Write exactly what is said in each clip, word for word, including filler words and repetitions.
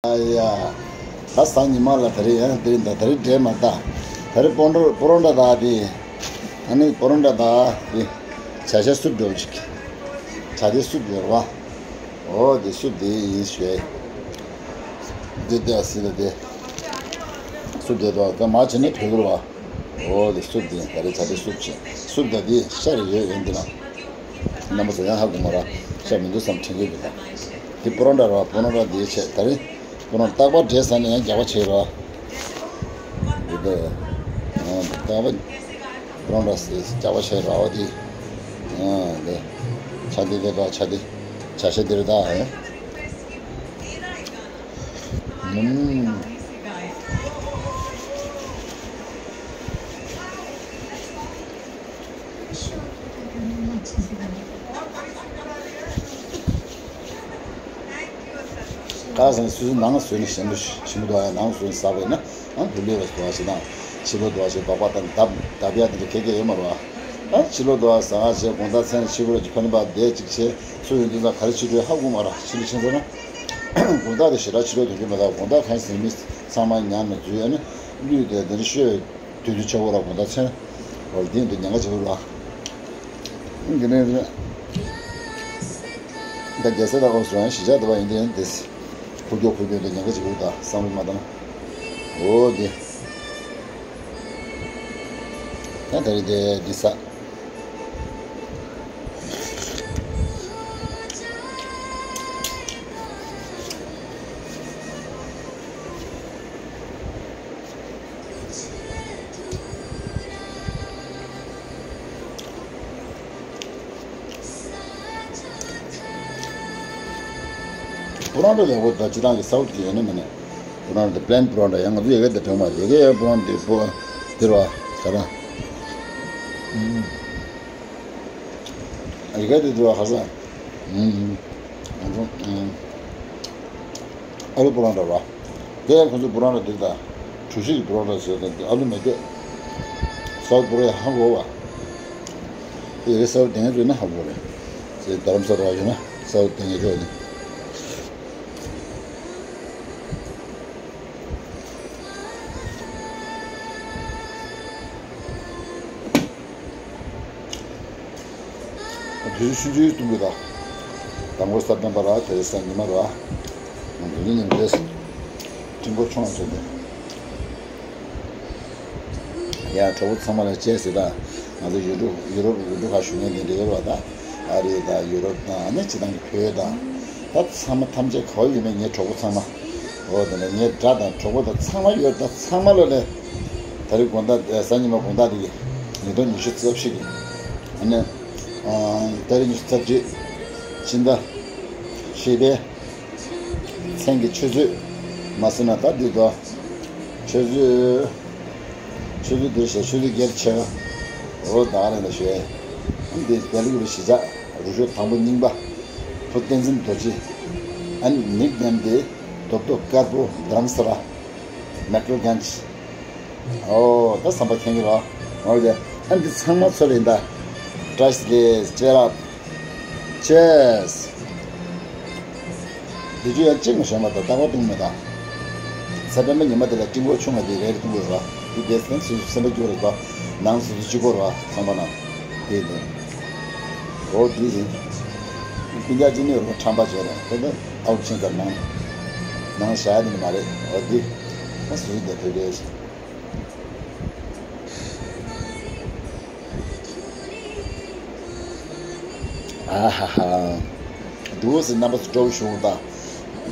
ཨ་ཡ། ད་སང་ཉི་མ་ལ་ད་རེས་ཡང་དེ་རིང་ད་ད་རེས་འདྲེས་མ་ད། ད་རེས་པོ་རོ་པོ་རོ་ཊ་ད་དེ། ཨ་ནི་པོ་རོ་ཊ་ད་དེ། བྱ་ཤ་སུབ་འགྲོ་ཅིག་བྱ་དེ་སུབ་ཡོད་རེད་བ། ཨོ་དེ་སུབ་དེ་ཡིན་ཞུ་ཡ། དེ་དེ་ཨ་སི་ལ་དེ། སུབ་དེ་དོ་ད་མ་བྱེད་ནི་བོད་རེད་བ། ཨོ་དེ་སུབ་དེ་ད་རེས་བྱ་དེ་སུབ་བྱེད་སུབ་ད་དེ་ཤ་རེ་ཡོད་ཡོད་འདི་ན། རྣམ་པ་ཚོ་ཡང་ཧ་གོ་མ་ར། ཤ་མི་འདུག་བསམ་དྲན་གྱི་འདུག་ད། དེ་པོ་རོ་ཊ་ར་པོ་རོ་ཊ་དེའི་ཆེད་ད་རེས་པོ་རོ་ཊ་རྟག་པར་འདྲེས་ས་ནས་ཡང་རྒྱག་པ་བྱེད་ར། འདི་ད་རྟག་པར་པོ་རོ་ཊ་རྒྱག་པ་བྱེད་ར་བ་དེ། འདི་ཆ་དེ་དེ་ད་ཆ་དེ་བྱ་ཤ་དེ་རེད་ད། ཨུམ། ཁ་སང་སུ་ནང་སུ་ནི་ཞིམ་པོ་ཞིམ་པོ་འདུག་ཨ། ནང་སུ་ནི་ཟ་བས་ན་ཨ་བུ་ལེ་བ་འདུག་ཨ་ཞེ་ན་ཕྱི་ལོ་འདུག་ཨ་ཞེ་སྦག་སྦག་དང་བརྡབ་བརྡབ་ཡ་དེ་འདྲ་གེ་གེ་ཡོད་མ་རེད་ཨ། ཕྱི་ལོ་འདུག་ཨ་ཟ་ཨ་ཞེ་དགོང་དག་མཚན་ཕྱི་ལོ་ཀྱི་ཕ་ནི་པ་བསྡད་ཅིག་བྱས་སུ་ཡོད་འདུག་ས་ག་རེ་ཕྱི་ལོ་ཧ་གོ་མ་རེད། ཕྱི་ལོ་ཕྱིན་ཚར་ན་དགོང་དག་དེ་ཞེ་དྲག་ཕྱི་ལོ་དོན་རྒྱུ་མེད་ད། དགོང་དག་གང་ཟེར་མི་ཚང་མ་ཉལ་ནས་འཛུལ་ཡ་ནི་གླུད་དེ་དེ་འདྲ་ཤོད། དུས་ཚོད་ཆགས་པོ་ར་དགོང་དག་མཚན། འོ་དེ་འདི་ཉེན་ཁ་ཆེ་བོ་ར། འདི་ནས་རེད། ད་རྒྱལ་ས་ལ་ཁོང་སོང་ཡང་གཞིས་ཆགས་དུ་བ་ཡིན་དེ་ཡང་དེ། ཁུ་སྐྱོ་ཁུ་སྐྱོ་འདི་ཉེན་ཁ་ཆེ་བོ་ད་བསམ་བློ་མ་བཏང་། འོ་དེ། ད་ད་རེད་དེ་འདི་ས། པོ་རོ་ཊ་ལེགས་པོ་ད་སྤྱི་བཏང་གི་སའུ་ཐི་གི་ཡོད་ན་མེད་ན། པོ་རོ་ཊ་པི་ལེན་པོ་རོ་ཊ་ཡང་ང་ཚོ་ཡ་གི་དེ་དྲངས་མ་ཡ་གི་ཡ་པོ་རོ་ཊ་དེ་པོ་དེ་ར་བ་ག་ར། ཨུམ། ཡ་གི་དེ་དེ་ར་བ་ག་ས། ཨུམ། ང་ཚོ་ཨུམ། ཨ་ལུ་པོ་རོ་ཊ་ར་བ། དེ་ཡང་ཁོ་ཚོ་པོ་རོ་ཊ་དེ་ད། གྲུ་བཞི་གི་པོ་རོ་ཊ་ཟེར་ད་ཨ་ལུ་མེད་དེ། སའུ་ཐི་པོ་རོ་ཊ་ཧ་གོ་བ། དེ་ཡ་གི་སའུ་ཐི་དེ་ངས་བཟོས་ན་ཧ་གོ་རེད། ཟེར་རྡ་རམ་ས་ལ་ཡོད་ན་སའུ་ཐི་དེ་ངས་བཟོས་ནས། དེ་ཆུང་ཆུང་གཏོང་གི་ད། དང་པོ་ས་སྟོན་པ་ར་དེ་ས་ཉི་མ་ར། དེ་ཉིན་རེས་སྤྲིན་ཕོ་ཆུང་བ་བྱས་ཏེ། ཡ་གྲོགས་པོ་ཚང་མ་ལ་བཅས་ཟེར་ད། ང་ཚོ་ཡུ་རོབ་ཡུ་རོབ་ཡུ་རོབ་ཁ་ཞུ་མཁན་དེ་འདྲ་ཡོད་ར་ད། ཨ་རི་དང་ཡུ་རོབ་དང་ཨ་ནི་སྤྱི་བཏང་གི་བོད་དང་། ད་ཚང་མ་ཐམས་ཅད་ག་བ་ཡོད་མེད་ངའི་གྲོགས་པོ་ཚང་མ། འོ་དེ་ནས་ངའི་དགྲ་དང་གྲོགས་པོ་དང་ཚང་མ་ཡོད་ད་ཚང་མ་ལོ་ལས། ད་རེས་དགོང་དག་གཟའ་ཉི་མ་དགོང་དག་དེ་གི་ཉིས་སྟོང་ཉི་ཤུ་རྩ་བཞི་གི་ཨ་ནི་ཏ་རིག་ཉི་ཤུ་རྩ་བརྒྱད་ཕྱི་ཟླ་བཞི་པའི་མཚན་གྱི་ཆུ་ཚོད་མ་ཟིན་ན་ད་འདི་དོ་ཆུ་ཚོད་ཆུ་ཚོད་འདིར་བྱས་ཆུ་ཚོད་བརྒྱད་ཆགས། འོ་ད་རེད་ལ་ཞུ་ཡས། འདི་ལྡི་ལི་གི་གཞིས་ཆགས་རུ་ཤོག་དང་པོ་རྙིང་པ་བུ་བསྟན་འཛིན་རྡོ་རྗེ། ཨ་ནི་ནིག་ནེམ་དེ་རྡོབ་རྡོབ་དཀར་པོ་རྡ་རམ་ས་ལ་མེག་ལོ་གྷན་ཇི། ཨོ་ད་བསམ་པ་མཁྱེན་གྱི་རོ། ཨོ་ཡ། ཨ་འདི་ཚང་མ་ཚོ་ལ་ཡིན་ད། བཀྲ་ཤིས་བདེ་ལེགས་ཅེ་རབ། ཅེས། འདི་ཚོ་ཡང་གཅིག་མ་གཞན་མ་དང་རྟག་པར་བཏུང་མེད་ད། ས་པཎ་པ་ཉི་མ་དེ་ལ་སྤྲིན་ཕོ་ཆུང་བ་དེ་རེ་རེ་བཏུང་དགོས་རོ། འདི་བསྡད་སེམས་སུ་སེམས་པ་སྐྱོ་རེ་དོ། ནང་སུ་སུ་གཅིག་པོ་རོ་ཚང་མ་ན། དེ་དེ། ཨོ་དེ་ཡིན། སྤུན་ཀྱག་གཅིག་ནི་རོ་ཁྲམ་པ་བྱས་རེད་དེ་ད་ཨའུ་ཕྱིན་ཙམ་ནང་། ནང་བཞག་ཡ་དེ་ནི་མ་རེད་ཨོ་དེ། ད་སུ་སུ་བསྡད་ཐུབ་རེད། ཨ་ཧ་ཧ། འདུག་སེ་རྣམ་པ་ཚོ་སྤྲོ་བོ་བྱུང་ད།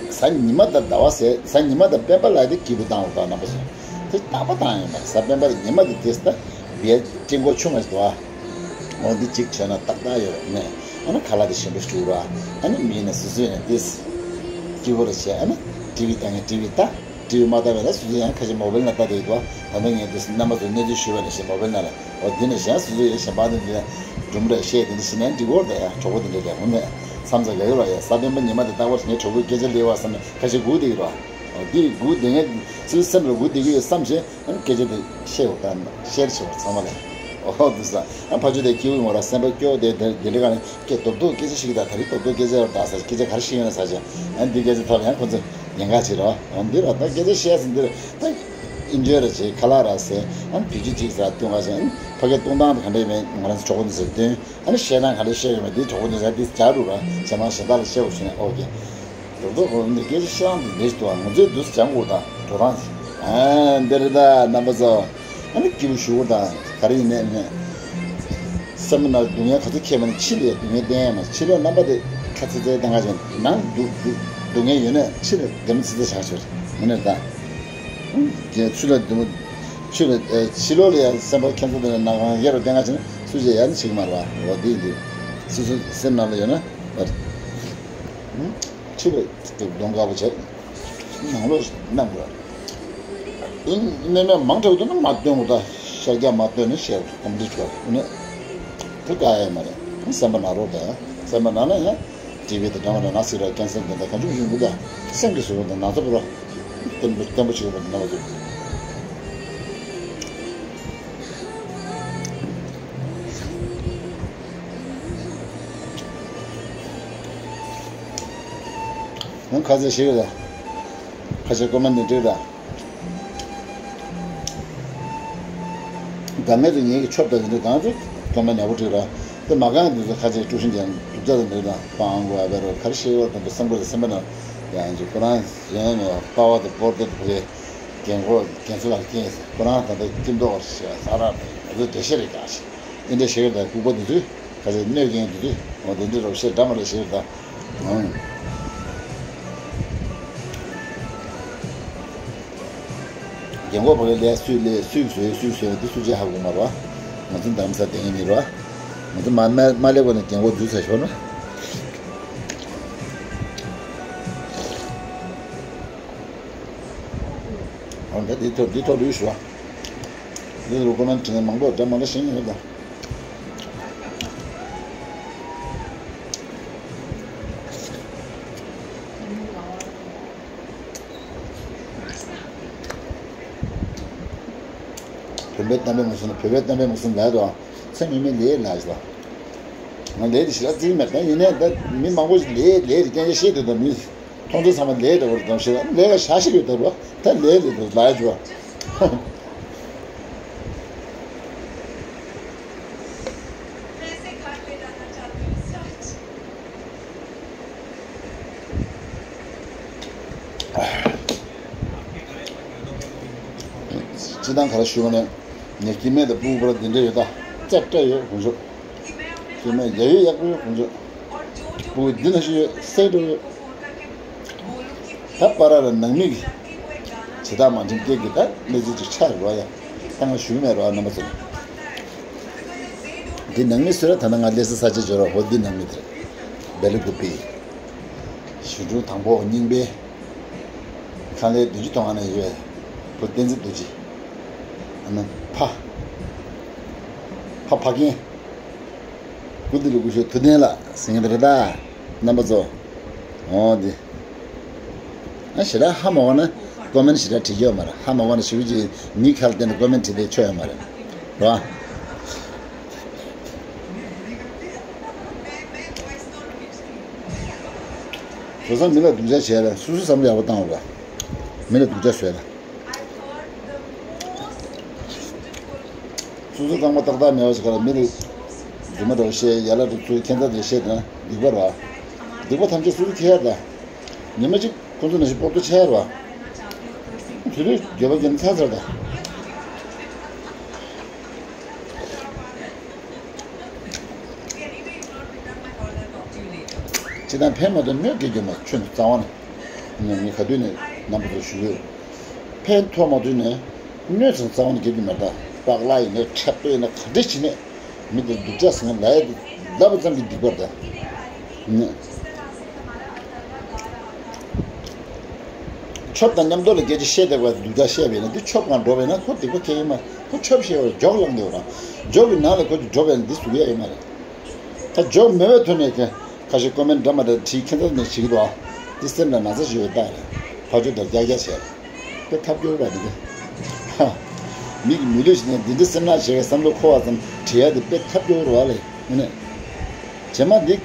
གཟའ་ཉི་མ་དང་ཟླ་བ་ཟེར་གཟའ་ཉི་མ་དང་སྤེན་པ་ལ་དེ་སྐྱིད་པོ་བཏང་བ་དང་རྣམ་པ་ཚོ། དེ་རྟག་པ་བཏང་ཡིན་པ་གཟའ་སྤེན་པ་ཉི་མ་དེ་དེ་ད་བའི་སྤྲིན་གོ་ཆུང་བ་ཞིག་འདུག་ཨ། འོ་འདི་གཅིག་བྱས་ན་ཏག་ཏག་ཡོད་རེད་ནས་ཨ་ནི་ཁ་ལག་དེ་ཞིམ་པོ་བྱུག་ར་ཨ་ནི་མི་ཡིན་ན་སུ་སུ་ཡིན་ན་དེ་སྐྱིད་པོ་རེ་བྱས་ཨ་ནི་ཊི་ཝི་ལྟ་མཁན་ཊི་ཝི་ལྟ། ཊི་ཝི་མ་ལྟ་བས་ན་སོ་སོ་ཡང་ཁ་ཤས་མོ་བེལ་ནང་ལྟ་བསྡད་ཡོད་དོ། ད་ལྟ་ངས་འདི་རྣམ་པ་ཚོ་གནས་ཚུལ་ཞུས་པ་ནས་བཤད་མོ་བེལ་ནང་ལ་འོ་འདི་ནས་གཞན་སོ་སོ་ཡང་གཞན་པ་འདི་འདི་ལ་སྒྲུང་འདྲ་བཤད་འདི་འདྲ་ཞིག་ནས་འགྲིག་གོ་རེད་ཡ། གྲོགས་པོ་འདི་འདྲ་ལས་འོ་ནས་མཚམས་ཚ་ལས་ཡོད་ར་ཡ། གཟའ་སྤེན་པ་ཉི་མ་དེ་ལྟ་བར་ངའི་གྲོགས་པོའི་སྐད་ཆ་ལས་བ་བསམ་ནས་ཁ་ཤས་སྒུག་བསྡད་ཡོད་ར། འོ་འདི་སྒུག་བསྡད་ངས་སོ་སོའི་སེམས་ལ་སྒུག་བསྡད་ཀྱི་ཡོད་བསམ་བྱས་ཨ་ནི་སྐད་ཆ་དེ་བཤད་འོ་ག་ཤེར་བྱེད་འོ་ཚང་མ་ལས། འོ་འདི་ས་ཨ་ཕ་ཆུ་དེ་སྐྱིད་པོ་ཡོང་བ་ར་སེམས་པ་སྐྱོ་བ་དེ་དེ་འདྲ་ག་ནས་སྐད་རྡོབ་རྡོབ་སྐད་ཆ་ཞིག་གི་ད་ད་རེས་རྡོབ་རྡོབ་སྐད་ཆ་ཡོད་ད་ས་སྐད་ཆ་ག་རེ་ཞིག་ཡོད་ན་ས་ཆ་ཨ་ནི་འདི་སྐད་ཆ་ཐོག་ལ་ཡང་ཁོ་ཚོས། ཉེན་ཁ་ཆེ་ར། འོ་འདི་ར་ད་སྐད་ཆ་བཤད་ཟིན་འདིར་ད་ཨིན་ཇོའི་ར་བྱེད་ཁ་ལག་ར་ཟེར། ཨ་ནི་བི་ཇི་ཅིག་ཟེར་སྟོན་ག་ཟེར། ཨ་ནི་ཕ་གི་གཏོང་སྟངས་དེ་ག་འདྲ་ཡིན་མིན་ང་རང་ཚོ་གྲོགས་པོ་འདི་ཚོར་སྟོན། ཨ་ནི་བཤད་སྟངས་ག་འདྲ་བཤད་དགོས་མིན་འདི་གྲོགས་པོ་འདི་ཚོར་འདི་སྦྱར་རུ་ར་ཇེ་མང་ཞེ་དྲག་ལ་བཤད་དགོས་བྱུང་ནས། ཨོ་ཀེ། རོགས་ཚོ་གོ་འདི་སྐད་ཆ་བཤད་སྟངས་འདི་འདྲ་ཞིག་འདུག་ང་ཚོའི་འདུག་སྦྱང་དགོས་དང་འགྲོ་སྟངས་ཟེར། ཨ་འདི་རེད་ད་རྣམ་པ་ཚོ། ཨ་ནི་སྐྱིད་པོ་ཞུ་དགོས་དང་ག་རེ་ཡིན་ནའི་ནས། སེམས་པ་ནང་སྡུག་བསྔལ་ག་ཚོད་ཁྱད་པར་ན་ཕྱི་ལ་སྡུག་བསྔལ་བསྟན་ཡ་མ་ཕྱི་ལོགས་རྣམ་པ་དེ་ཁ་ཚ་ཚ་བསྟན་ག་ཅན་ནང་སྡུག་སྡུག་སྡུག་བསྔལ་ཡོད་ན་ཕྱི་ལ་རྒྱ་མི་ཚ་ཚ་ཆགས་ཆོག་མི་ནས་ད། ཁྱོད་ཚུར་ལ་སྡུག་ཚུར་ལ་ཕྱི་ལོགས་ལ་ཡང་སེམས་པ་ཁྱད་མཚར་དེ་ནས་ནང་ཁང་ཡར་རུ་བསྟན་ག་ཅན་སུ་ཅེ་ཡར་ནི་བྱེད་ཀྱི་མ་རེད་བ། འོ་དེ་ཡིན་དུས་སོ་སོ་སེམས་ནང་ལ་ཡོད་ན་བ། ཕྱི་ལ་གདོང་དཀར་པོ་བྱས། ནང་ལོགས་གནང་དགོས། ཨིན་ནས་ནས་མང་དྲགས་འདུག་ན་མ་སྟོན་དགོས། ད་ཤར་རྒྱག་མ་སྟོན་ནས་བཤད་དགོས་གོམས་འདྲིས་བྱས་ཨིན་ན། དེ་དཀའ་ཡ་མ་རེད། སེམས་པ་ན་རོགས་དང་སེམས་པ་ན་ན་ཡང་ཊི་ཝི་དང་འདྲ་མ་འདྲ་ན་སྲིད་ར་ཀན་སར་འདི་འདྲ་གང་བྱུང་བྱུང་འདུག་ད་སེམས་ཀྱི་ཟུར་དང་ན་ཚ་བོ་ར་བརྟན་པོ་བརྟན་པོ་བྱེད་དགོས་པ་འདི་འདྲ་མ་འདུག་ཡང་ཁ་ཟས་ཤིག་ལ། ཁ་ཤས་ཀོ་མེན་ཊི་འབྲི་ར། ད་མེད་དུ་ཉིད་ཀྱི་ཆོབ་དང་འདི་གང་དུ་ཀོ་མེན་ཊི་ཡག་པོ་འབྲི་ར། དེ་མ་གང་འདི་ཚོ་ཁ་ཤས་དཀྲུག་ཤིང་ཅན་སྡུག་ཅག་དང་འདི་དང་སྤང་དགོས་ཨ་བེ་རོ་ག་རེ་ཤེས་ཡོད་དང་དུ་བསམ་དགོས་སེམས་པ་ན་ཡང་ཅིག་ཁོ་རང་གཞན་ནས་ལྟ་བ་དང་པོར་དེ་དུ་རེ་རྒན་གོག་རྒན་ཚོ་ལ་རྐྱེན་ཁོ་རང་ད་ལྟ་སྐྱིད་མདོག་ཞེས་ས་ར་ང་ཚོ་འགྲེལ་བཤད་རེ་རྒྱག་ཞིག་འདི་འདྲ་ཤེས་ཡོད་དང་ལྐུགས་པ་འདི་ཚོས། ཁ་ཤས་གནོད་མཁན་དེ་དུས་འོ་དེ་འདྲ་རོགས་བཤད་འདྲ་མ་རེད་ཞེས་དང་། རྒན་གོག་བ་ལས་ལས་སུས་ལས་སུས་བཟོས་སུས་བཟོས་དེ་སུ་ཅིག་ཧ་གོ་མ་རེད་བ། ང་ཚོ་འདམ་ས་དེ་ངེས་མི་རེད་བ། ང་ཚོ་མ་མ་མ་ལེགས་པ་ནས་རྒན་གོག་འཛུལ་ཚར་ཤོར་ན། འོ་ད་འདི་ཐོག་འདི་ཐོག་ལུས་ཞུ་བ། འདི་རུ་ཀོ་མེན་ཊི་བྲིས་ནས་མང་པོ་འདྲ་མ་འདྲ་ཤེས་ངེས་རེད་ད། བོད་པའི་གཏམ་དཔེ་མ་གསུང་ན་བོད་པའི་གཏམ་དཔེ་མ་གསུང་ལབ་དོ། ཚེ་སྔོན་མའི་ལས་ལ་ཞིག་ལ། ང་ལས་དེ་ཞིག་ལ་བརྩི་གི་མེད་ད་ཡིན་ནའི་ད་མི་མང་པོ་ཞིག་ལས་ལས་དེ་སྐད་ཆ་བཤད་འདུག་ད་མི་མཐོང་ཚོད་ཚང་མ་ལས་འདྲ་བོ་རེད་དམ་ཞེས་ལ་ལས་ལ་བཞག་ཤེས་ཡོད་ད་རོ་ད་ལས་ལས་འདུག་ལ་ཞིག་ལ། སྤྱི་བཏང་ག་རེ་ཞུ་བ་ནས་ངས་སྐྱེ་དམན་དང་སྤུ་གུ་པར་འདི་འདྲ་ཡོད་ད་རྩེ་སྤྲད་ཡོད་དགོངས་ཞུ། སྐྱེ་དམན་ཡ་ཡོད་ཡག་པོ་ཡོད་དགོངས་ཞུ། སྤུ་གུ་འདི་ན་ཞུ་ཡོད་སེ་འགྲོ་ཡོད། ད་པ་ར་ར་ནང་མི་གི་བྱེད་སྟངས་མ་འགྲིག་སྐད་ཀྱི་ད་གནས་ཚུལ་ཅིག་ཆགས་རོགས་ཡ། ད་ང་ཞུ་གི་མེད་རོགས་རྣམ་པ་ཚོ། འདི་ནང་མི་སུ་ར་ད་ན་ང་ལས་ས་ས་ཆ་འབྱོར་རོགས་ཧོ་འདི་ནང་མི་དེར་སྦེ་ལི་གུ་པི། ཞུ་དྲུང་དང་པོ་རྙིང་པའི་ཁང་ལས་བདུན་ཅུ་དོན་ལྔ་ནས་ཡོད། བུ་བསྟན་འཛིན་རྡོ་རྗེ། ཨ་ནི་ཕ། ཕ་ཕ་རྒན། སྐུ་མདུན་ལ་སྐུ་ཞབས་ཐུབ་བསྟན་ལགས་ཟེར་མཁན་དེ་རེད་ད། རྣམ་པ་ཚོ། འོ་འདི། ཨ་ཞེ་དྲག་ཧ་མ་གོ་ན་ཀོ་མེན་ཊི་ཞེ་དྲག་བྲིས་ཀྱི་ཡོད་མ་རེད། ཧ་མ་གོ་ན་ཞེ་པོ་ཅིག་མི་ཁ་ལ་བརྟེན་ནས་ཀོ་མེན་ཊི་བྲིས་ཏེ་ཆོ་ཡོད་མ་རེད། རེད་བ། བཟོ་ས་མི་ལ་སྡུག་ཅག་བྱས་ལ་སོ་སོའི་བསམ་བློ་ཡག་པོ་བཏང་བ། མི་ལ་སྡུག་ཅག་བཟོས་ལ། སོ་སོ་རྐང་པ་ཏག་ཏག་མེད་པ་ཞིག་ག་ལ་མི་རེད། རྫུན་མ་འདྲ་བོ་བཤད་ཡ་ལ་འགྲོ་ཚུལ་ཁྱད་མཚར་དེ་བཤད་དང་སྡིག་པ་རེད་བ། སྡིག་པ་ཐམས་ཅད་སོ་སོ་ཁྱེར་ཡ་ད། ཉི་མ་གཅིག་ཁོ་ཚོ་ནང་བཞིན་སྤོག་ཏོ་ཆགས་ཡ་རེད་བ། དུས་རེ་འགྱོད་པ་རྒྱན་ཚར་ཚར་ད། ཅི་དང་ཕན་མ་ཐོགས་གནོད་སྐྱེལ་རྒྱུ་མ་ཆོས་ནི་རྩ་བ་ནས། ངས་ག་དུས་ནས་རྣམ་པ་ཚོར་ཞུ་གི་ཡོད། ཕན་ཐོགས་མ་ཐུབ་ནས་གནོད་ཚང་རྩ་བ་ནས་སྐྱེལ་རྒྱུ་མ་རེད་ད། སྟག་ལྷ་ཡིན་ནས་འཕྲལ་དོ་ཡིན་ན་ག་འདྲ་བྱས་ནས་མི་དེ་སྡུག་ཅག་ཟེར་ན་ལབ་ཡ་དེ་ལབ་པ་ཙམ་གྱིས་སྡིག་པ་རེད་ད། ཆོབ་དང་མཉམ་དུ་ལ་སྐད་ཆ་བཤད་བསྡད་པ་སྡུག་ཅག་བཤད་པས་ན་འདི་ཆོབ་གང་འགྲོ་བས་ན་ཁོ་སྡིག་པ་ཁེལ་ཡོད་མ་རེད། ཁོ་ཆོབ་བཤད་པར་འཇོག་ལངས་བསྡད་པ་རང་འཇོག་གི་ནང་ལ་ཁོ་ཚོ་འགྲོ་བས་ན་འདི་ཟུག་ཡ་ཡོད་མ་རེད། ད་འཇོག་མེད་པའི་ཐོག་ནས་ཀྱང་ཁ་ཤས་ཀོ་མེན་འདྲ་མ་འདྲ་བྲིས་ཁྱད་མཚར་ནས་བྱེད་ཀྱི་འདུག་ཨ། འདི་སེམས་ལ་ན་ཚ་ཞིག་ཡོད་ད་རེད། ཕར་ཕྱོགས་དང་རྒྱག་རྒྱག་བྱས། དཔེ་ཐབས་སྐྱོ་བོ་ར་འདི་གི། ཧ། མི་གི་མི་ལུས་ཤིག་ནས་འདི་འདྲ་སེམས་ནག་བྱེད་པའི་བསམ་བློ་འཁོར་བ་ཙམ་བྲིས་ཡ་འདི་དཔེ་ཐབས་སྐྱོ་བོ་རེད་བ་ལས་ངས་ནས། རྗེས་མ་འདི།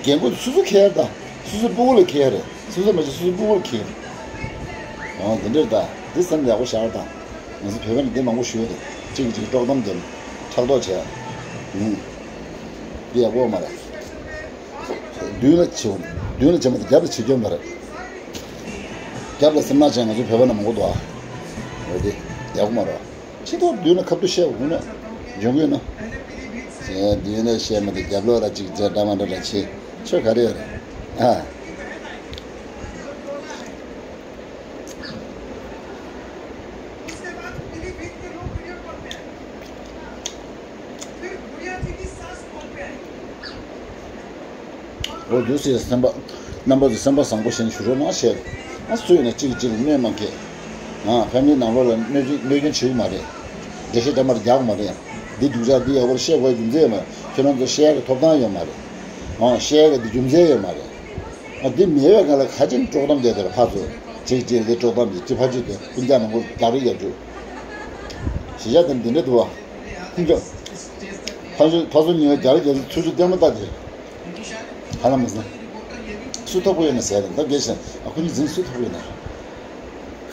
རྒན་རྒོན་སོ་སོ་ཁེལ་ཡ་ད། སོ་སོ་སྤུ་གུ་ལ་ཁེལ་ཡ་རེད། སོ་སོ་མ་བྱེད་སོ་སོ་སྤུ་གུ་ལ་ཁེལ་ཡ་རེད། འོ་འདི་འདྲར་ད་འདི་སེམས་ཡག་པོ་བཞག་དང་། ང་ཚོ་བོད་པ་ནི་འདི་མང་པོ་ཞུ་ཡོད་རེད། གཅིག་གིས་གཅིག་དཀྲོག་གཏམ་བརྒྱབ་ཕྲག་དོག་བྱས། ཨུམ། འདི་ཡག་པོ་མ་རེད། མདུན་ལ་བྱེད། མདུན་ལ་བྱེད་མ་ཐུབ་རྒྱབ་ལ་བྱེད་སྐྱོན་མ་རེད། རྒྱབ་ལ་སེམས་ནག་བྱས་ང་ཚོ་བོད་པ་ནང་མང་པོ་འདུག་ཨ། འོ་དེ་ཡག་པོ་མ་རེད། ཁྱི་ཐོག་མདུན་ལ་ཁ་བསྡུ་བཤད་འོང་ན་འཇོན་གི་ན། ཁྱེད་མདུན་ལ་བཤད་མ་ཐུབ་རྒྱབ་ལོགས་ལ་ཅིག་བྱས་འདྲ་མ་འདྲ་འདྲ་བྱེད་ཆོས་ག་རེ་ཡོད་རེད་ཨ། འོ་རྒྱུ་སྲིད་སེམས་པ། རྣམ་པ་ཚོ་སེམས་པ་བཟང་པོ་བྱས་ནས་བཞུགས་རོགས་གནང་བཤད། ང་སུ་ཡིན་ན་གཅིག་གིས་གཅིག་ལ་གནོད་མ་སྐྱེལ། ང་ཕ་མིའི་ནང་ལོགས་ལ་གནོད་སྐྱོན་གནོད་སྐྱོན་བྱེད་ཀྱི་མ་རེད། འགྲེལ་བཤད་འདྲ་མར་རྒྱག་གི་མ་རེད། འདི་སྡུག་ཅག་འདི་ཡག་པོར་བཤད་དགོས་རྒྱུ་མཚན་ཡོད་མ་རེད། ཁྱེད་རང་ཚོ་བཤད་ཡག་གི་ཐོབ་ཐང་ཡོད་མ་རེད། ཨང་བཤད་ཡག་གི་འདི་རྒྱུ་མཚན་ཡོད་མ་རེད། ཨ་འདི་མེད་པའི་སྒང་ལ་ཁ་ཅིག་དཀྲོག་གཏམ་བསྡད་དེ་ལ་ཕར་ཚུར་གཅིག་གཅིག་འདི་དཀྲོག་གཏམ་འདི་གཅིག་ཕར་གཅིག་དེ་སྤུན་ཀྱག་ནང་ཁུལ་རྒྱག་རེས་རྒྱབ་རྒྱུ། གཞིས་ཆགས་དེ་འདི་འདྲ་འདུག་བ། ཕར་ཚུར་ཕར་ཚུར་ཉེ་བའི་རྒྱག་རེས་རྒྱབ་ཚུལ་ཚུར་ཚུར་ལྟད་མོ་ལྟ་དེ། ཧ་ལམ་མི་སྲིད། སུ་ཐོབ་གོ་ཡོད་ན་ཟེར་རེད་ད་དགེ་ཞིང་ཨ་ཁུ་གཉིས་འཛིན་སུ་ཐོབ་གོ་ཡོད་ན།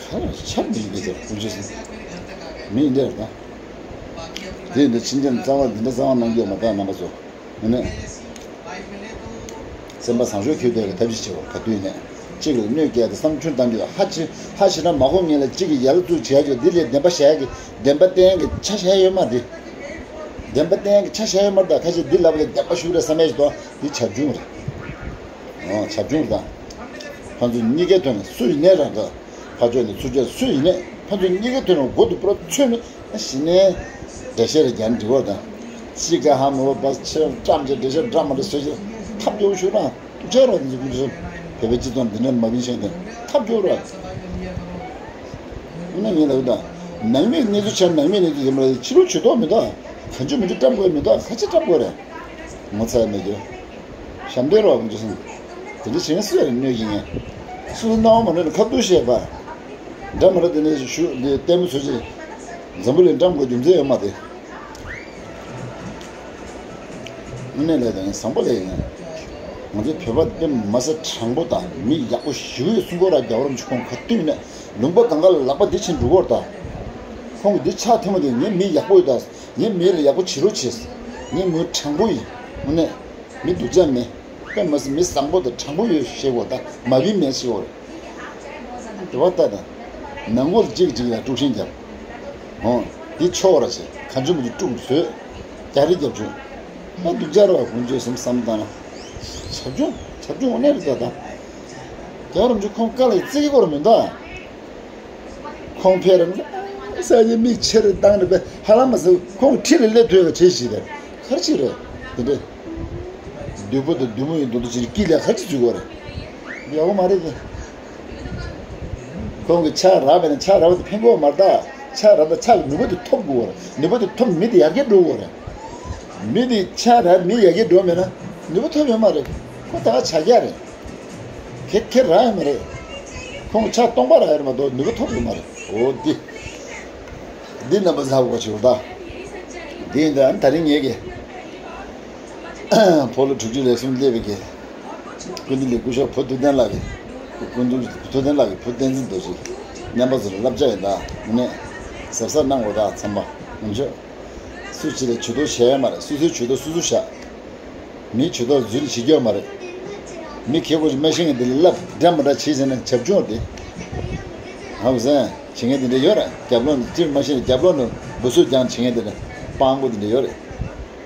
ཁ་ལ་ཆབ་མི་ཡིན་པའི་ཟེར་ཀུན་སྤྱོད་ཟིན། མི་ཡིན་འདྲ་རེད་ད། དེ་ཡིན་དུས་ཕྱིན་ཆད་རྩ་བ་འདི་འདྲ་རྩ་བ་གནང་རྒྱུ་མ་གཏོགས་རྣམ་པ་ཚོ། ཡིན་ནས། སེམས་པ་བཟང་ཤོས་ཁྱོད་དེ་ག་ཐབས་ཤིག་བྱེད་དགོས་ག་དུས་ནས་གཅིག་ལ་གནོད་སྐྱེལ་ཏེ་བསམ་འཁྲུལ་བཏང་རྒྱུ་ཧ་ཅི་ཧ་ཤི་ར་མ་གོ་ངེས་ལ་གཅིག་གིས་ཡར་བཙུགས་བྱས་རྒྱུ་འདི་ལས་བདེན་པ་བཤད་ཀྱི་བདེན་པ་བསྟན་གྱི་ཆ་བཞག་ཡོད་མ་རེད། བདེན་པ་བསྟན་གྱི་ཆ་བཞག་ཡོད་མ་རེད་ད་ཁ་ཤས་འདི་ལབ་ལ་བདེན་པ་ཤུགས་རེ་བསམ་ཡས་ཞིག་དང་འདི་བྱབ་ཆུང་རེད། ཨོ་བྱབ་ཆུང་རེད་ད། ཕན་ཚུན་གཉིས་ཀའི་དོན་ལ་སུ་ཡིན་ནའི་རང་འདྲ། ཕར་ཕྱོགས་ནས་ཚུར་ཕྱོགས་སུ་ཡིན་ནའི་ཕན་ཚུན་གཉིས་ཀའི་དོན་ལ་མགོ་དུ་པུ་ར་ཚོས་ནས་གཞི་ནས་འགྲེལ་བཤད་རེ་རྒྱག་འགྲིག་པ་དང་། གཅིག་ག་ཧ་མ་གོ་བ་ཆེ་བཀྲམ་གྱི་འགྲེལ་བཤད་འདྲ་མ་འདྲ་བཟོས་ཀྱི་ཐབས་སྐྱོ་བོ་ཞུ་རང་ཐུགས་རྗེ་རོགས་འདི་ཚོ་བོད་པའི་སྤྱི་ཚོགས་འདི་འདྲ་མ་བིན་ཤེས་དེ་ཐབས་སྐྱོ་རོགས། དངོས་གནས་ངས་ལབ་དང་། ནང་མིའི་གནས་ཚུལ་ཆ་ནང་མིའི་གནས་ཚུལ་ཡིན་པ་ལ་ཕྱི་ལོགས་ཇུས་གཏོགས་མི་འདུག་གང་ཅི་མི་ཅི་བཀྲམ་དགོས་མི་འདུག་ག་ཅི་བཀྲམ་དགོས་རེད། ངོ་ཚ་ཡ་མེད་རྒྱུ། ཞབས་འདྲེན་རོགས་མི་འདུག་སམ། དེ་འདྲ་བྱེད་མཁན་སུ་ཡང་གནོད་ཀྱི་ངས། སུ་སུ་སྣང་བ་མ་གནས་ན་ཁ་ཐུག་བཤད་པ། འདྲ་མི་འདྲ་དེ་ནས་ཞུ་འདི་ལྟད་མོ་བཟོ་ཅིག་འཛམ་བུ་གླིང་བཀྲམ་དགོས་རྒྱུ་མཚན་ཡོད་མ་རེད། དངོས་གནས་ལས་དང་བཟང་པོ་ལས་ཡིན། ང་ཚོའི་བོད་པ་དཔེ་མ་སྲིད་དྲང་པོ་དང་མི་ཡག་པོ་ཞེ་པོ་ཡོད་གསུང་གོ་ར་རྒྱལ་བ་རིན་པོ་ཆེ་ཁོང་ག་དུས་ནས་ལུང་པ་གང་ག་ལ་ལག་པ་འདི་ཕྱིན་འགྲོ་གོ་ར་ད། ཁོང་གི་འདི་ཕྱག་ཐལ་མོ་དེ་ངའི་མི་ཡག་པོ་ཡོད་ད། ངའི་མི་ལ་ཡག་པོ་བྱེད་རོགས་བྱེད། ངའི་མི་དྲང་པོ་ཡིན། དངོས་གནས་མི་སྡུག་ཅག་མེད། དཔེ་མ་སྲིད་མི་བཟང་པོ་དང་དྲང་པོ་ཡོད་ཞེས་གོ་ད་མ་བིན་མེད་ཞེས་གོ་རེད། དེ་བ་ལྟ་དང་། ནང་ངོ་ལ་གཅིག་གཅིག་ལ་དཀྲུག་ཤིང་རྒྱབ། ཧོ། འདི་ཆོག་ར་ཞེས་གང་བྱུང་མི་འདུག་དཀྲུག་བཟོས། རྒྱ་རི་རྒྱབ་བྱུང་། ཨ་སྡུག་ཅག་ར་བ་ཀུན་སྤྱོད་སེམས་བསམ་བཏང་ན། བྱབ་ཆུང་བྱབ་ཆུང་དངོས་གནས་རེད་ད་ད། རྒྱལ་བ་རིན་པོ་ཆེ་ཁོང་བཀའ་ལ་བརྩི་གི་སྐོར་མི་འདུག་ཁོང་ཕེབས་ར་ས་ཡི་མིག་ཆེ་རེ་བཏང་རེ་པས་ཧ་ལམ་མ་ཟེར་ཁོང་ཁྲི་ལ་སླེབས་ཐུབ་པ་བྱེད་ཞིག་རེད་ག་རེ་ཞིག་རེད་དེ་འདྲས། བདུད་པོ་དང་བདུད་མོ་ཡི་མདུན་དུ་ཕྱིན་དཀྱིལ་ལས་ག་རེ་ཞིག་འཛུལ་དགོས་རེད། ཡག་པོ་མ་རེད་དེ། ཁོང་གི་ཕྱག་རག་པས་ན་ཕྱག་རག་པ་དེ་ཕན་གོ་མ་རེད་ད། ཕྱག་རག་ད་ཕྱག་གི་ནུས་པ་དེ་ཐོབ་དགོས་རེད། ནུས་པ་དེ་ཐོབ་མི་དེ་ཡར་རྒྱས་འགྲོ་དགོས་རེད། མི་དེ་ཕྱག་རག་མི་ཡར་རྒྱས་འགྲོ་མེད་ན་ནུས་པ་ཐོབ་ཡོད་མ་རེད། ཁོ་ད་ག་བྱ་རྒྱ་རེད། ཁེ་ཁེ་རག་ཡོད་མ་རེད། ཁོང་ཕྱག་སྟོང་པ་རག་ཡོད་མ་གཏོགས་ནུས་པ་ཐོབ་ཡོད་མ་རེད། འོ་འདི། འདི་རྣམ་པ་ཚ་བོ་ཆེ་བོ་ད། འདི་ཡིན་ད་ད་རིང་ངེད་ཀྱི། ཕོ་ལོ་དྲུག་ཅུ་ལས་གསུམ་སླེབས་པའི་གི། སྐུ་མདུན་ལས་སྐུ་ཞབས་བུ་ཐུབ་བསྟན་ལགས་ཀྱི། སྐུ་མདུན་ཐུབ་བསྟན་ལགས་ཀྱི་བུ་བསྟན་འཛིན་རྡོ་རྗེ། མཉམ་པ་ཚོ་ལ་བསླབ་བྱ་ཡིན་ད། དངོས་གནས། གཟབ་གཟབ་གནང་དགོས་ད་ཚང་མ། ངོ་མཆོད། སུ་གཅིག་ལ་ཇུས་གཏོགས་བྱས་ཡོད་མ་རེད། སོ་སོའི་ཇུས་གཏོགས་སོ་སོ་བཞག་མིའི་ཇུས་གཏོགས་འཛུལ་ནས་བྱེད་རྒྱུ་ཡོད་མ་རེད། མི་ཁེ་གོ་ཅིག་མ་ཤེས་མཁན་དེ་ལ་ལབ་འདྲ་མ་འདྲ་བྱེད་ཟེར་ན་བྱབ་ཆུང་དེ། ཧ་གོ་སོང་། བྱེད་མཁན་དེ་འདྲ་ཡོད་རེད། རྒྱབ་ལོགས་ནས་ཅིར་མ་ཤེས་ནས་རྒྱབ་ལོགས་ནས་འབུ་སུ་རྒྱང་བྱེད་མཁན་དེ་འདྲ་སྤང་པོ་དེ་འདྲ་ཡོད་རེད།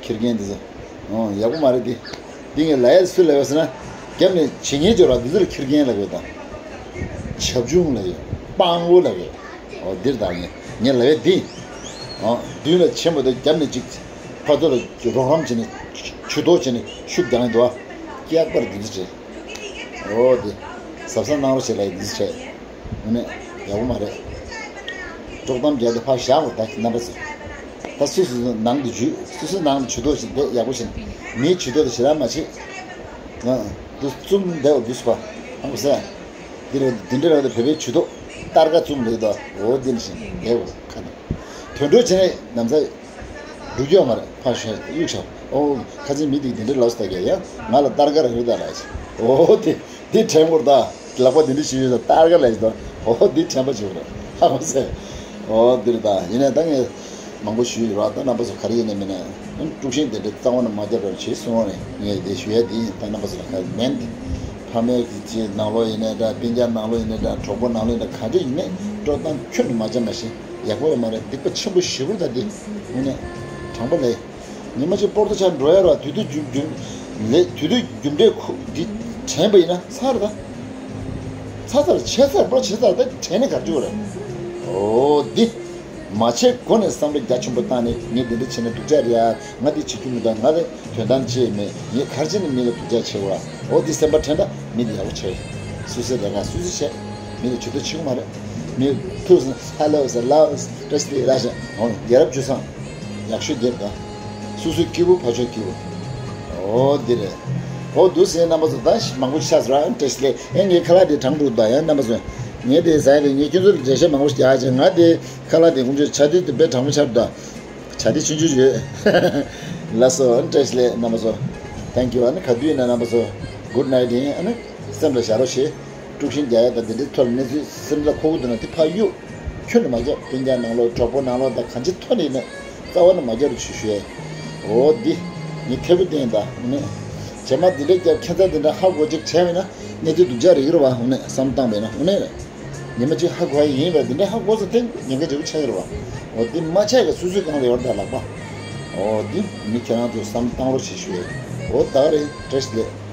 ཁྱེར་མཁན་དེ་ཚོ། ཨོ་ཡག་པོ་མ་རེད་དེ། འདི་ངས་ལབ་ཡས་སུ་ལབ་ཡོད་ཟེར་ན། རྒྱབ་ནས་བྱེད་མཁན་ཅིག་ཡོད་ར་འདི་ཚོ་ལ་ཁྱེར་མཁན་ལབ་ཡོད་དང་། བྱབ་ཆུང་ལབ་ཡོད། སྤང་པོ་ལབ་ཡོད། ཨོ་འདིར་དང་ངས་ངས་ལབ་ཡས་འདི། ཨོ་མདུན་ལ་ཆེན་པོ་དང་རྒྱབ་ནས་ཅིག་ཕར་ཚུར་ལ་རོགས་རམ་བྱས་ནས་ཇུས་གཏོགས་བྱས་ནས་ཤུགས་རྒྱག་ཡས་འདུག་ཨ། སྐྱག་པར་འདི་འདི་བྱས། ཨོ་འདི། གཟབ་གཟབ་གནང་རོགས་བྱེད་ལབ་ཡས་འདི་བྱས། དངོས་གནས་ཡག་པོ་མ་རེད། དཀྲོག་གཏམ་རྒྱག་དེ་ཕར་བཞག་དགོས་ད་རྣམ་པ་ཚོ། ད་སུ་སུ་ནང་དུ་འཇུས་སུ་སུ་ནང་དུ་ཇུས་གཏོགས་བྱེད་དེ་ཡག་པོ་བྱེད། མིའི་ཇུས་གཏོགས་དེ་ཞེ་དྲག་མ་བྱེད། ང་དུ་བཙུམ་བསྡད་པ་འདུག་སུ་པ། ཧང་གོ་ས། འདི་རེད་འདི་འདྲ་རེད་བོད་པའི་ཇུས་གཏོགས་སྟར་ཀ་བཙུམ་རེད་ད། འོ་འདི་ནི་བཞིན་བསྡད་པ་ཁ་ན། དོན་འགྲོ་བྱེད་ནས་ནམ་ཚ། སྒྲུག་རྒྱུ་ཡོད་མ་རེད། ཕར་ཞོག་གཡུག་ཤོག་ཨོ། ཁ་ཆེ་མི་དེ་འདི་འདྲ་ལབ་སོང་ད་གས་ཡ། ང་ལ་སྟར་ཀ་རག་རེད་ད་ལབ་ཡ། ཨོ་དེ་དེ་དྲན་དགོས་ད། ལག་པ་འདི་འདྲ་ཞིག་ཡོད་ད་སྟར་ཀ་ལབ་ཡ་ད། འོ་འདི་དྲན་པ་བྱེད་པ་རེད། ཧ་གོ་སོང་། འོ་འདིར་ད་ཡིན་ནའི་ད་ངས་མང་པོ་ཞུས་ཡོད་ར། ད་རྣམ་པ་ཚོ་ག་རེ་ཡིན་ནའི་མིན་ནའི་དཀྲུག་ཤིང་དེ་འདྲ་རྩ་བ་ནས་མ་རྒྱབ་རོགས་བྱེད་གསུངས་རོགས་ནས་ངས་འདི་ཞུ་ཡ་འདི་ཡིན། ད་རྣམ་པ་ཚོ་ལ་ག་རེ་མེད། ཕ་མའི་གི་ཅི་ནང་ལོགས་ཡིན་ནའི་འདྲ། སྤུན་ཀྱག་ནང་ལོགས་ཡིན་ནའི་འདྲ། གྲོགས་པོ་ནང་ལོགས་ཡིན་ནའི་འདྲ། ག་འདྲ་ཡིན་ནའི་དཀྲོག་གཏམ་ཁྱོན་ནས་མ་རྒྱབ་མ་ཤེས། ཡག་པོ་ཡོད་མ་རེད། སྡིག་པ་ཆེན་པོ་ཞེ་པོ་རེད། ད་འདི་དངོས་གནས་དྲང་པོ་ལས། ཉི་མ་གཅིག་སྤོར་ཏོ་ཆགས་འགྲོ་ཡ་ར། དུས་དུས་རྒྱུ་རྒྱུ་ལས་དུས་དུས་རྒྱུ་འབྲས་ཁུ་འདི་དྲན་པ་ཡིན་ན་ཚར་ད། ཚར་ཚར་བྱས་ཚར་པོ་བྱས་ཚར། ད་དྲན་ནས་ག་རེ་བྱེད་དགོས་རེད། འོ་འདི་མ་བྱས་གོང་ནས་བསམ་བློ་རྒྱ་ཆེན་པོ་བཏང་ནས། ངས་འདི་འདྲ་བྱས་ན་སྡུག་ཅག་རེད་ཡ། ང་འདི་བྱེད་རྒྱུ་མི་འདུག་ང་ལ་དོན་དག་ཅི་ཡང་མེད། ངས་ག་རེ་བྱས་ན་མི་ལ་སྡུག་ཅག་བྱེད་པ། འོ་འདི་སེམས་པ་དྲན་ད། མི་འདི་ཡག་པོ་བྱས། སོ་སོའི་ལས་ཀ་སོ་སོས་བྱས། མི་ལ་ཇུས་གཏོགས་བྱེད་དགོས་མ་རེད། མི་ཐུག་སོང་། ཧ་ལོ་ཟེར། ལའོ་ཟེར། བཀྲ་ཤིས་བདེ་ལེགས་ཟེར། འོ་རྒྱལ་རབས་བཅུ་ཚང་། ཡག་ཤོས་འདིར་ད། སོ་སོའི་སྐྱིད་པོ་ཕར་ཕྱོགས་སྐྱིད་པོ། འོ་འདི་རེད། འོ་འདུག་སེ་རྣམ་པ་ཚོ་ད་མང་པོ་ཆགས་སོང་ར། བཀྲ་ཤིས་བདེ་ལེགས། ཨེ་ངའི་ཁ་ལག་དེ་གྲང་འགྲོ་ད་ཡ། རྣམ་པ་ཚོ་ངས་དེ་ཟ་ཡ་དེ། ངས་ཁྱོད་ཚོ་ལ་འགྲེལ་བཤད་མང་པོ་ཞིག་རྒྱག་བྱས། ང་དེ་ཁ་ལག་དེ་དཀོན་མཆོག་ཆ་དེ་དེ་དཔེ་གྲང་མོ་ཆགས་འགྲོ་ད། ཆ་དེ་ཆུང་ཆུང་ཡོད། ལགས་སོ། བཀྲ་ཤིས་བདེ་ལེགས་རྣམ་པ་ཚོ། Thank you། ཨ་ནི་ག་དུས་ཡིན་ན་རྣམ་པ་ཚོ་good night ཡིན། ཨ་ནི་སེམས་ལ་བཞག་རོགས་བྱེད། དཀྲུག་ཤིང་རྒྱག་ཡ་དང་དེ་འདྲའི་ཐོག་ལ་གནས་ཚུལ་སེམས་ལ་འཁོར་གྱི་འདུག་ན་དེ་ཕར་གཡུག་ཁྱོན་ནས་མ་རྒྱག་སྤུན་ཀྱག་ནང་ལོགས། གྲོགས་པོ་ནང་ལོགས་དང་གང་ཅིའི་ཐོག་ནས་ཡིན་ན་རྩ་བ་ནས་མ་རྒྱག་རོགས་བྱེད་ཞུ་ཡས། འོ་འདི་ངས་མཐེ་བོ་བསྟན་ད། འོ་ནས་རྗེས་མ་འདི་འདྲ་རྒྱབ། ཁྱད་མཚར་འདི་འདྲ་ཧ་གོ་ཅིག་བྱས་པས་ན་གནས་ཚུལ་སྡུག་ཅག་རེད་ཀྱི་རེད་བ། འོ་ནས་བསམ་བཏང་བས་ན། འོ་ནས་ཉི་མ་གཅིག་ཧ་གོ་ཡ་ཡིན་པས། འདི་འདྲ་ཧ་གོ་ཚེ་དེ་ཉེན་ཁ་ཆེ་པོ་ཆགས་ཀྱི་རེད་བ། འོ་འདི་མ་ཆགས་ཀྱི་སོ་སོའི་སྒང་ལ་ཡོད་རེད་ད་ལག་པ། འོ་འདི་མི་ཁྱེད་རང་ཚོས་བསམ་བཏང་རོགས་བྱེད་ཞུ་ཡས། འོ་ད་རེད། བཀྲ་ཤིས་བདེ་ལེགས།